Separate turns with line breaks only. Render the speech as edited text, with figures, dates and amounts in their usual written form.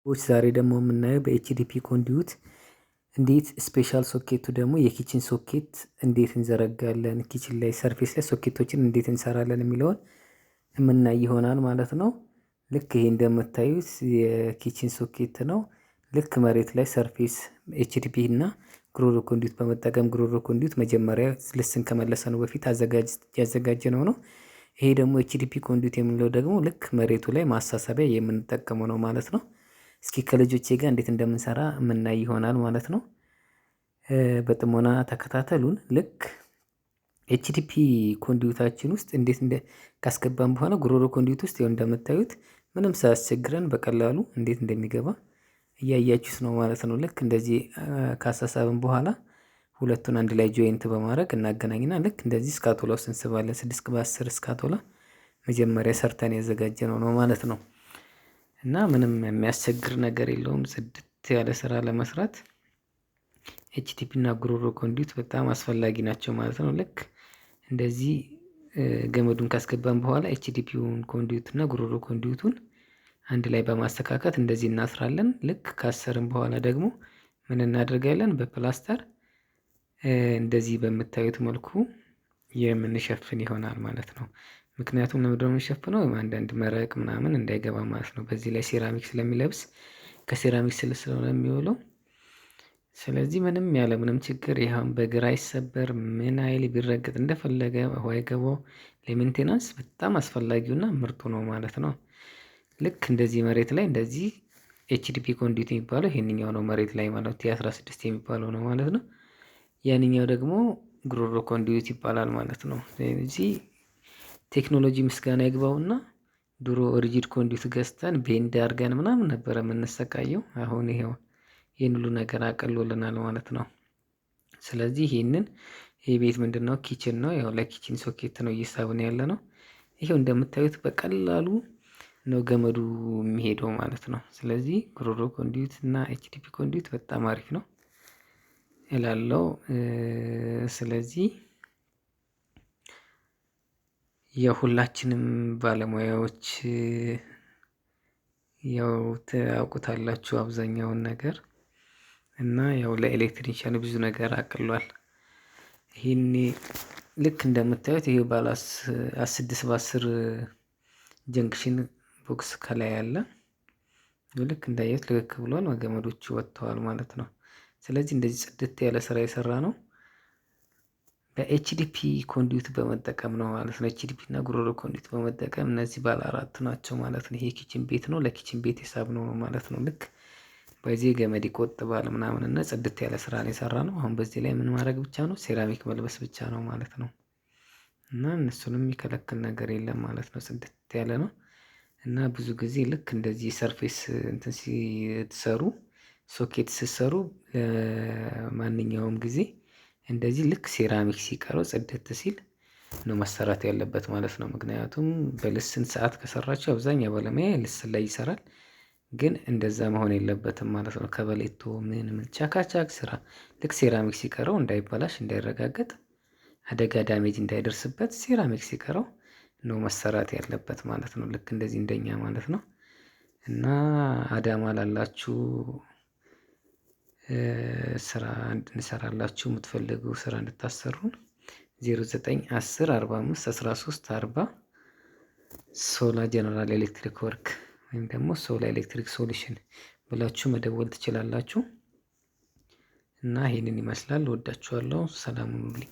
ዛሬ ደግሞ የምናየው በ HDP conduit እንዴት special ሶኬቱ ደግሞ የ kitchen ሶኬት እንዴት እንዘረጋለን፣ kitchen ላይ surface ላይ ሶኬቶችን እንዴት እንሰራለን የሚለውን የምናይ ይሆናል ማለት ነው። ልክ ይሄ እንደምታዩት የ kitchen ሶኬት ነው። ልክ መሬት ላይ surface HDP እና ጉሮሮ conduit በመጠቀም፣ ጉሮሮ conduit መጀመሪያ ልስን ከመለሰኑ በፊት ያዘጋጀነው ነው። ይሄ ደግሞ HDP conduit የምንለው ደግሞ ልክ መሬቱ ላይ ማሳሰቢያ የምንጠቀመው ነው ማለት ነው። እስኪ ከልጆቼ ጋር እንዴት እንደምንሰራ የምናይ ይሆናል ማለት ነው። በጥሞና ተከታተሉን። ልክ HDP conduit ኣችን ውስጥ እንዴት እንደ ካስገባን በኋላ ጉሮሮ conduit ውስጥ ይኸው እንደምታዩት ምንም ሳያስቸግረን በቀላሉ እንዴት እንደሚገባ እያያችሁት ነው ማለት ነው። ልክ እንደዚህ ካሳሳብን በኋላ ሁለቱን አንድ ላይ joint በማድረግ እናገናኝና ልክ እንደዚህ ስካቶላ ውስጥ እንስባለን። 6 በ10 ስካቶላ መጀመሪያ ሰርተን ያዘጋጀነው ነው ማለት ነው። እና ምንም የሚያስቸግር ነገር የለውም። ጽድት ያለ ስራ ለመስራት HDP እና ጉሮሮ conduit በጣም አስፈላጊ ናቸው ማለት ነው። ልክ እንደዚህ ገመዱን ካስገባን በኋላ HDP ውን conduit እና ጉሮሮ conduit ኡን አንድ ላይ በማስተካከት እንደዚህ እናስራለን። ልክ ካሰርን በኋላ ደግሞ ምን እናደርጋለን? በፕላስተር እንደዚህ በምታዩት መልኩ የምንሸፍን ይሆናል ማለት ነው። ምክንያቱም ለምንድነው የምንሸፍነው? አንዳንድ መረቅ ምናምን እንዳይገባ ማለት ነው። በዚህ ላይ ሴራሚክ ስለሚለብስ፣ ከሴራሚክ ስለሆነ የሚውለው። ስለዚህ ምንም ያለ ምንም ችግር ይኸውም በግራ አይሰበር፣ ምን አይል፣ ቢረገጥ እንደፈለገ ውሃ አይገባው። ለ maintenance በጣም አስፈላጊውና ምርጡ ነው ማለት ነው። ልክ እንደዚህ መሬት ላይ እንደዚህ HDP conduit የሚባለው ይሄንኛው ነው፣ መሬት ላይ ማለት T16 የሚባለው ነው ማለት ነው። ያንኛው ደግሞ ጉሮሮ conduit ይባላል ማለት ነው። ስለዚህ ቴክኖሎጂ ምስጋና ይግባውና ድሮ rigid conduit ገዝተን bend አድርገን ምናምን ነበረ የምንሰቃየው። አሁን ይሄው ይህን ሁሉ ነገር አቅሎልናል ማለት ነው። ስለዚህ ይህንን ይህ ቤት ምንድነው? Kitchen ነው። ያው ለ kitchen ሶኬት ነው እየሳብን ያለ ነው። ይሄው እንደምታዩት በቀላሉ ነው ገመዱ የሚሄደው ማለት ነው። ስለዚህ ጉሮሮ conduit እና HDP conduit በጣም አሪፍ ነው እላለው። ስለዚህ የሁላችንም ባለሙያዎች ያው ታውቁታላችሁ አብዛኛውን ነገር እና ያው ለ electrician ብዙ ነገር አቅሏል። ይሄኔ ልክ እንደምታዩት ይሄ ባለ 6 በ10 junction box ከላይ አለ። ልክ እንዳየሁት ልክክ ብሏል፣ ገመዶቹ ወጥተዋል ማለት ነው። ስለዚህ እንደዚህ ጽድት ያለ ስራ የሰራ ነው በ HDP conduit በመጠቀም ነው ማለት ነው። HDP እና ጉሮሮ conduit በመጠቀም እነዚህ ባለ አራት ናቸው ማለት ነው። ይሄ kitchen ቤት ነው፣ ለ kitchen ቤት የሳብነው ነው ማለት ነው። ልክ በዚህ ገመድ ይቆጥባል ምናምን እና ጽድት ያለ ስራ ነው የሰራ ነው። አሁን በዚህ ላይ ምን ማድረግ ብቻ ነው? ሴራሚክ መልበስ ብቻ ነው ማለት ነው። እና እነሱንም የሚከለክል ነገር የለም ማለት ነው። ጽድት ያለ ነው። እና ብዙ ጊዜ ልክ እንደዚህ surface እንትን ሲሰሩ፣ ሶኬት ሲሰሩ፣ ለማንኛውም ጊዜ እንደዚህ ልክ ሴራሚክ ሲቀረው ጽድት ሲል ነው መሰራት ያለበት ማለት ነው። ምክንያቱም በልስን ሰዓት ከሰራችሁ አብዛኛው ባለሙያ ልስን ላይ ይሰራል። ግን እንደዛ መሆን የለበትም ማለት ነው። ከበሌቶ ምን ምን ቻካቻክ ስራ ልክ ሴራሚክ ሲቀረው እንዳይበላሽ፣ እንዳይረጋገጥ፣ አደጋ damage እንዳይደርስበት ሴራሚክ ሲቀረው ነው መሰራት ያለበት ማለት ነው። ልክ እንደዚህ እንደኛ ማለት ነው። እና አዳማ ላላችሁ፣ ስራ እንድንሰራላችሁ የምትፈልጉ፣ ስራ እንድታሰሩን 09 10 45 13 40 ሶላ General Electric Work ወይም ደግሞ ሶላ Electric Solution ብላችሁ መደወል ትችላላችሁ። እና ይህንን ይመስላል። ወዳችኋለሁ። ሰላም ሁኑልኝ።